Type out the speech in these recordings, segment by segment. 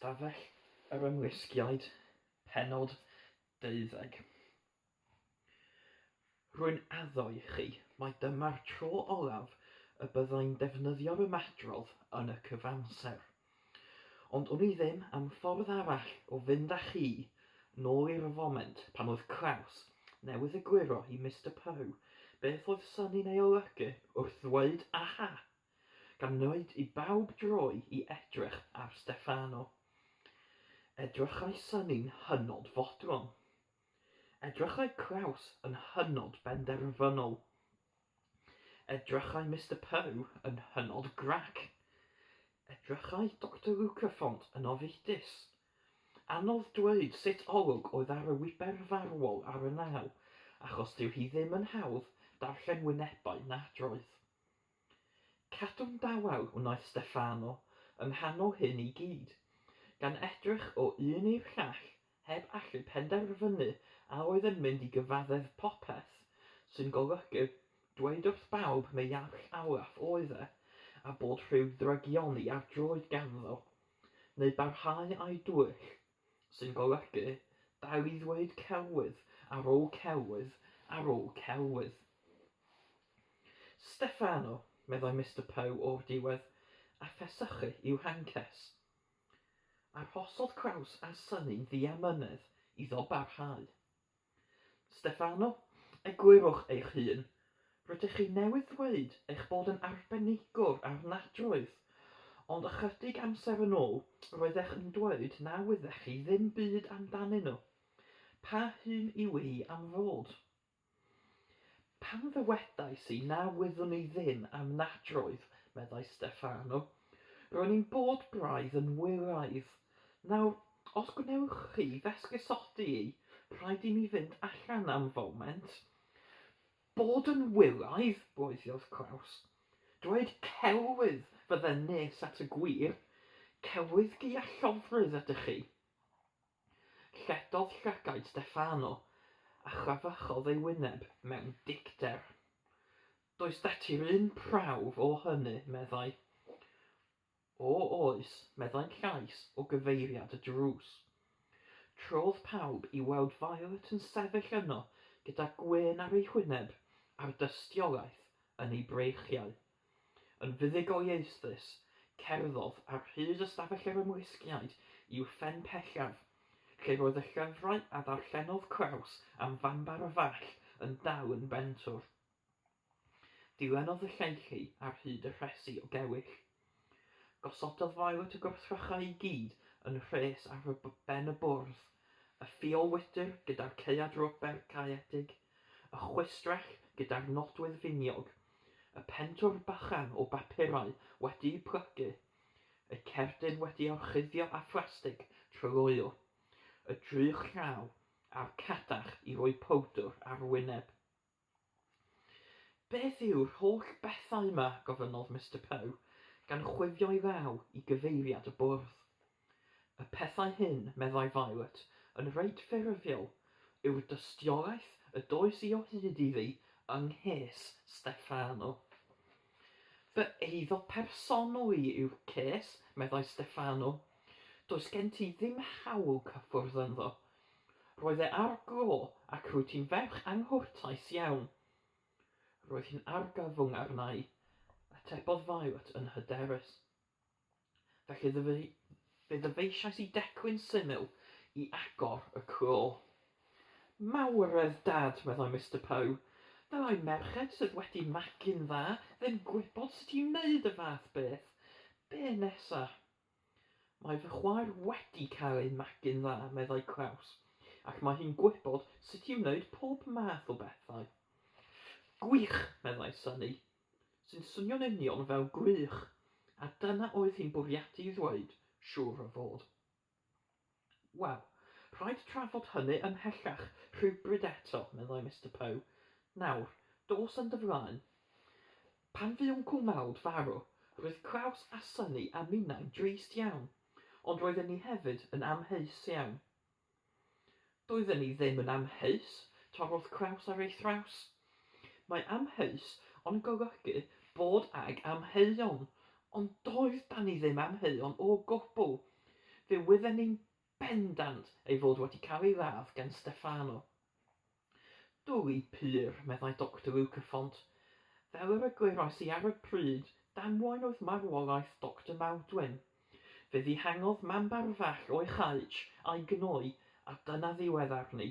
Ystafell yr Ymlusgiaid, Pennod Deuddeg. Rwy'n addo i chi mai dyma'r tro olaf y byddai'n defnyddio'r ymadrodd yn y cyfamser. Ond wn i ddim am ffordd arall o fynd â chi nôl i'r foment pan oedd Klaus newydd egluro i Mister Poe beth oedd Sonny'n ei olygu wrth ddweud 'aha! gan wneud i bawb droi i edrych ar Steffano. Edrychai Sonny'n hynod fodlon. Edrychai Klaus yn hynod benderfynol. Edrychai Mister Poe yn hynod grac. Edrychai Doctor Lucafont yn ofidus. Anodd dweud sut olwg oedd ar y wiber farwol ar y naw, achos dyw hi ddim yn hawdd darllen wynebau nadroedd. Cadw'n dawel wnaeth Steffano yng nghanol hyn i gyd, gan edrych o un i'r llall heb allu penderfynu a oedd yn mynd i gyfaddef popeth, sy'n golygu dweud wrth bawb mai Iarll Olaf oedd e a bod rhyw ddrygioni ar droed ganddo, neu barhau â'i dwyll. sy'n golygu dal i ddweud celwydd ar ôl celwydd ar ôl celwydd. Steffano, meddai Mister Poe o'r diwedd, a phesychu i'w hancres. Arhosodd Kraus a synnu'n ddiamynedd iddo barhau. Steffano, eglurwch eich hun. Rydych chi newydd ddweud eich bod yn arbenigwr ar nadroedd, ond ychydig amser yn ôl roeddech yn dweud na wyddech chi ddim byd amdanyn nhw. Pa hun yw hi am fod? Pan ddywedais i na wyddwn i ddim am nadroedd, meddai Steffano, ro'n i'n bod braidd yn wyraidd. Nawr, os gwnewch chi f'esgusodi i, rhaid i mi fynd allan am foment. Bod yn wylaidd, bloeddiodd Klaus. Dweud celwydd fydde'n nes at y gwir. Celwyddgi a llofrudd ydych chi. Lledodd llygaid Steffano, a chrafachodd ei wyneb mewn dicter. Does 'da ti'r un prawf o hynny, meddai. O oes, meddai'n llais o gyfeiriad y drws. Trodd pawb i weld Violet yn sefyll yno gyda gwên ar ei hwyneb a'r dystiolaeth yn ei breichiau. Yn fuddugoliaethus, cerddodd ar hyd ystafell yr ymlusgiaid i'w phen pellaf, lle roedd y llyfrau a ddarllenodd Kraus am Fambar y Fall yn dal yn bentwr. Dilynodd y lleill hi ar hyd y rhesi o gewyll. Gosododd Violet y gwrthrychau i gyd yn rhes ar y ben y bwrdd, y ffiol wydr gyda'r caead rwber caeedig, y chwistrell gyda'r nodwydd finiog, y pentwr bychan o bapurau wedi'u plygu, y cerdyn wedi orchuddio â phlastig tryloyw, y drych llaw a'r cadach i roi powdr ar wyneb. Beth yw'r holl bethau 'ma? gofynnodd Mister Poe, gan chwifio'i law i gyfeiriad y bwrdd. Y pethau hyn, meddai Violet, yn reit ffurfiol, yw'r dystiolaeth y does i o hyd iddi yng nghês Steffano. Fy eiddo personol i yw'r cês, meddai Steffano. Does gen ti ddim hawl cyffwrdd ynddo. Roedd e ar glo ac rwyt ti'n ferch anghwrtais iawn. Roedd hi'n argyfwng arna i, atebodd Violet yn hyderus. Felly fe ddyfeisiais i declyn syml i agor y clo. Mawredd Dad, meddai Mister Poe, ddylai merched sydd wedi magu'n dda ddim gwybod sut i wneud y fath beth. Be nesa? Mae fy chwaer wedi cael ei magu'n dda, meddai Klaus, ac mae hi'n gwybod sut i wneud pob math o bethau. Gwych, meddai Sunny, sy'n swnio'n union fel gwych, a dyna oedd hi'n bwriadu ddweud, siŵr o fod. Wel, rhaid trafod hynny ymhellach rhywbryd eto, meddai Mister Poe. Nawr, dos yn dy flaen. Pan fu Wncwl Mald farw, roedd Klaus a Sunny a minnau'n drist iawn, ond roedden ni hefyd yn amheus iawn. Doedden ni ddim yn amheus, torrodd Klaus ar ei thraws. Mae amheus yn golygu bod ag amheuon, ond doedd 'da ni ddim amheuon o gwbl. Fe wydden ni'n bendant ei fod wedi cael ei ladd gan Stefano. Dwli pur, meddai Doctor Lucaffont. Fel yr eglurais i ar y pryd, damwain oedd marwolaeth Doctor Maldwyn. Fe ddihangodd mam Barfall o'i chaets a'i gnoi, a dyna ddiwedd arni.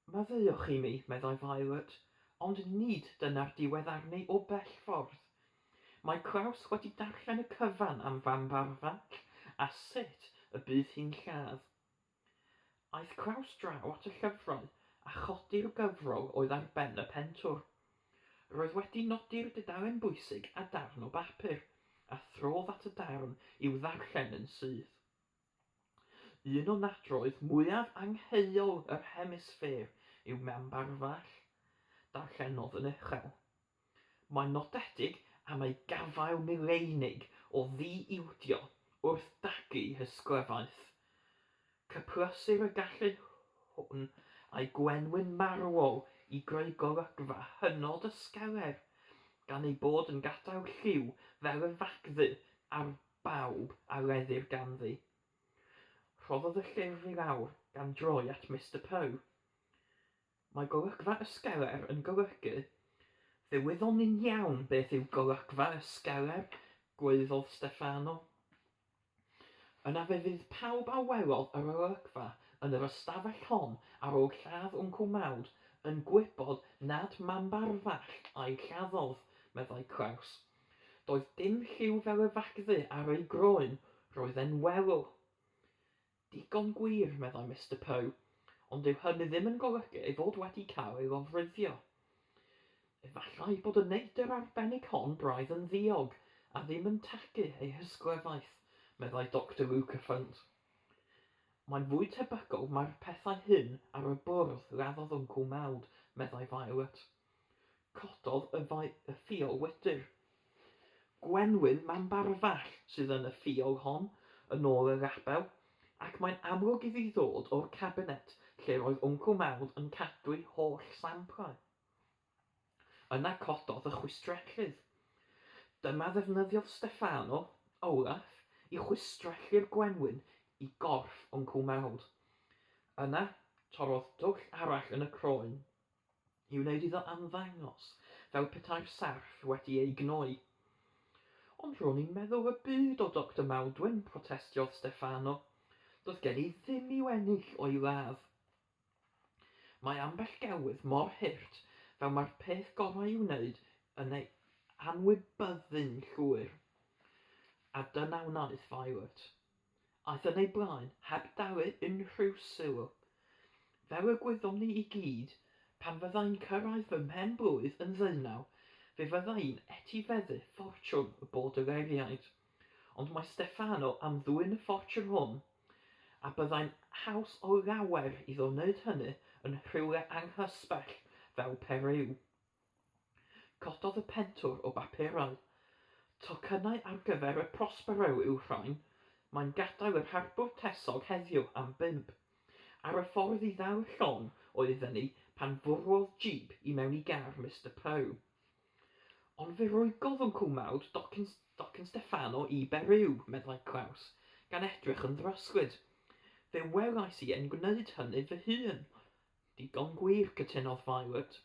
Maddeuwch i mi, meddai Violet, ond nid dyna'r diwedd arni o bell ffordd. Mae Klaus wedi darllen y cyfan am fam Barfall a sut y bydd hi'n lladd. Aeth Klaus draw at y llyfrau a chodi'r gyfrol oedd ar ben y pentwr. Roedd wedi nodi'r dudalen bwysig â darn o bapur, a throdd at y darn i'w ddarllen yn syth. Un o nadroedd mwyaf angheuol yr hemisffêr yw Mambarfall, darllenodd yn uchel. Mae'n nodedig am ei gafael mileinig o ddi-ildio wrth dagu hysglyfaeth. Cyplysir y gallu hwn â'i gwenwyn marwol i greu golygfa hynod ysgeler, gan ei bod yn gadael lliw fel y fagddu ar bawb a leddir ganddi. Rhoddodd y llyfr i lawr, gan droi at Mister Poe. Mae golygfa ysgeler yn golygu Fe wyddwn ni'n iawn beth yw golygfa ysgeler, gwaeddodd Steffano. Yna fe fydd pawb a welodd yr olygfa yn yr ystafell hon ar ôl lladd Wncwl Maud yn gwybod nad Mam Barfall a'i lladdodd, meddai Klaus. Doedd dim lliw fel y fagddu ar ei groen, roedd e'n welw. Digon gwir, meddai Mister Poe, ond dyw hynny ddim yn golygu ei fod wedi cael ei lofruddio. Efallai bod y neidr arbennig hon braidd yn ddiog a ddim yn tagu ei hysglyfaeth, meddai Doctor Lucafunt. Mae'n fwy tebygol mai'r pethau hyn ar y bwrdd laddodd Wncwl Maud, meddai Violet. Cododd y fai y ffiol wydr. Gwenwyn Mambarfall sydd yn y ffiol hon, yn ôl y label, ac mae'n amlwg iddi ddod o'r cabinet lle roedd Wncwl Maud yn cadw'i holl samplau. Yna cododd y chwistrellydd. Dyma ddefnyddiodd Steffano, Olaf, i chwistrellu'r gwenwyn i gorff Wncwl Maud. Yna, torrodd dwll arall yn y croen. i wneud iddo ymddangos fel petai'r sarff wedi ei gnoi. Ond ro'n i'n meddwl y byd o Doctor Maldwyn, protestiodd Steffano. Doedd gen i ddim i'w ennill o'i ladd. Mae ambell gelwydd mor hurt fel mae'r peth gorau i'w wneud yn ei anwybyddu'n llwyr. A dyna wnaeth Violet. Aeth yn ei blaen heb dalu unrhyw sylw. Fel y gwyddom ni i gyd, pan fydda i'n cyrraedd fy mhen-blwydd yn ddeunaw, fe fydda i'n etifeddu ffortiwn y Bordeleriaid. Ond mae Steffano am ddwyn y ffortiwn hwn, a byddai'n haws o lawer iddo wneud hynny yn rhywle anghysbell fel Periw. Cododd y pentwr o bapurau. Tocynnau ar gyfer y Prospero yw'r rhain. Mae'n gadael yr harbwr tesog heddiw am bump. Ar y ffordd i ddal y llong oedden ni pan fwrwodd jîp i mewn i gar Mister Poe. Ond fe rwygodd Wncwl Maud docyn, docyn Steffano i Beriw, meddai Klaus, gan edrych yn ddryslyd. Fe welais i e'n gwneud hynny fy hun. Digon gwir, cytunodd Violet.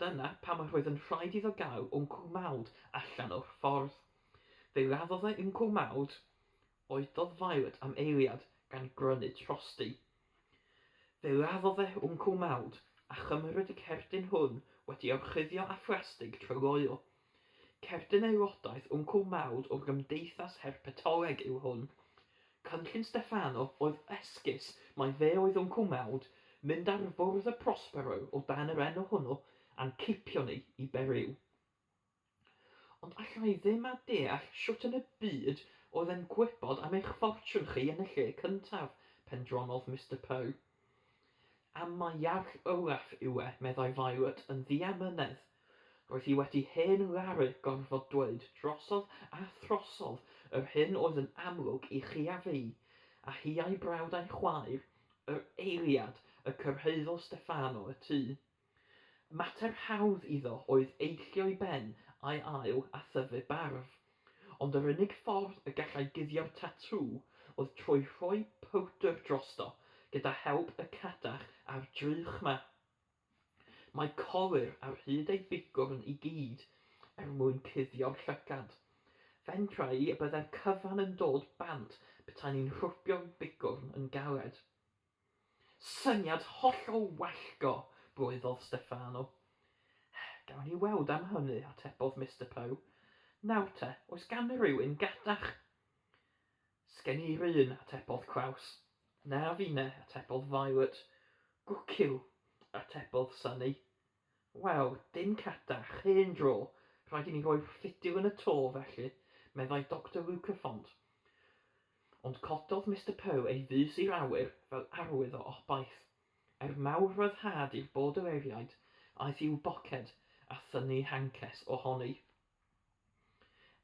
Dyna pam yr oedd yn rhaid iddo gael Wncwl Maud allan o'r ffordd. Fe laddodd e Wncwl Maud? Oedodd Violet am eiliad, gan grynu drosti. Fe laddodd e Wncwl Maud, a chymryd y cerdyn hwn wedi orchuddio â phlastig tryloyw. Cerdyn aelodaeth Wncwl Maud o'r Gymdeithas Herpetoleg yw hwn. Cynllun Steffano oedd esgus mai fe oedd Wncwl Maud, mynd ar fwrdd y Prospero o dan yr enw hwnnw a'n cipio ni i Beriw. Ond alla i ddim a deall shwt yn y byd oedd e'n gwybod am eich ffortiwn chi yn y lle cyntaf, pendronodd Mister Poe. Am mai Iarll Olaf yw e, meddai Violet yn ddiamynedd. Roedd hi wedi hen laru gorfod dweud drosodd a throsodd yr hyn oedd yn amlwg i chi a fi, a hi a'i brawd a'i chwaer, yr eiliad y cyrhaeddodd Steffano y tŷ. Mater hawdd iddo oedd eillio'i ben a'i ail a thyfu barf. Ond yr unig ffordd y gallai guddio'r tatŵ oedd trwy rhoi powdr drosto gyda help y cadach a'r drych 'ma. Mae colur ar hyd ei bigwrn i gyd er mwyn cuddio'r llygad. Fentra i y bydde'r cyfan yn dod bant petai ni'n rhwbio'r bigwrn yn galed. Syniad hollol wallgo! brwyddodd Steffano. Gawn ni weld am hynny, atebodd Mister Poe. Nawr te, oes gan rywun gadach? Sgen i 'run, atebodd Klaus. Na finne, atebodd Violet. Gwciw, atebodd Sunny. Wel, dim cadach, hen dro. Rhaid i ni roi'r ffidil yn y to, felly, meddai Doctor Lucaffont. Ond cododd Mister Poe ei fys i'r awyr fel arwydd o obaith. Er mawr ryddhad i'r bordereriaid, aeth i'w boced a thynnu hances ohoni.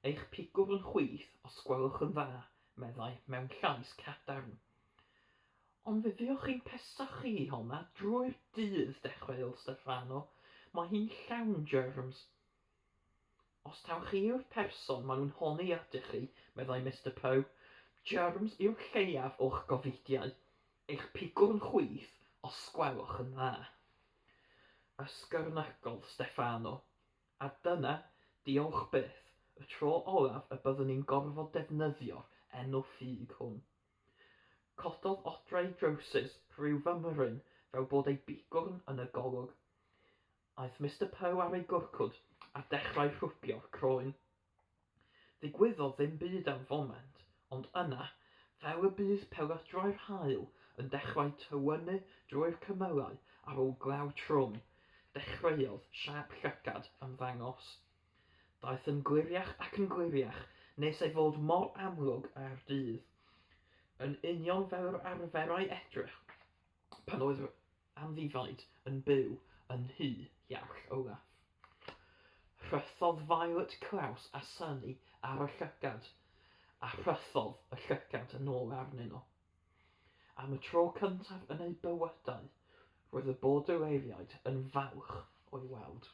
Eich pigwr yn chwith, os gwelwch yn dda, meddai mewn llais cadarn. Ond fe fuoch chi'n pesychu i honna drwy'r dydd, dechreuodd Steffano. Mae hi'n llawn germs. Os taw chi yw'r person maen nhw'n honni ydych chi, meddai Mister Poe, germs yw'r lleiaf o'ch gofidiau. Eich pigwrn chwith, os gwelwch yn dda. Ysgyrnygodd Steffano. A dyna, diolch byth, y tro olaf y byddwn ni'n gorfod defnyddio'r enw ffug hwn. Cododd odre ei drowsus rhyw fymryn fel bod ei bigwrn yn y golwg. Aeth Mister Poe ar ei gwrcwd a dechrau rhwbio'r croen. Ddigwyddodd ddim byd am foment, ond yna, fel y bydd pelydrau'r haul yn dechrau tywynnu drwy'r cymylau ar ôl glaw trwm, dechreuodd siâp llygad ymddangos. Daeth yn gliriach ac yn gliriach nes ei fod mor amlwg â'r dydd. Yn union fel yr arferai edrych pan oedd amddifaid yn byw yn nhŷ Iarll Olaf. Rhythodd Violet Klaus a Sunny ar y llygad, a rhythodd y llygad yn ôl arnyn nhw. Am y tro cyntaf yn eu bywydau, roedd y Bordereiriaid yn falch o'i weld.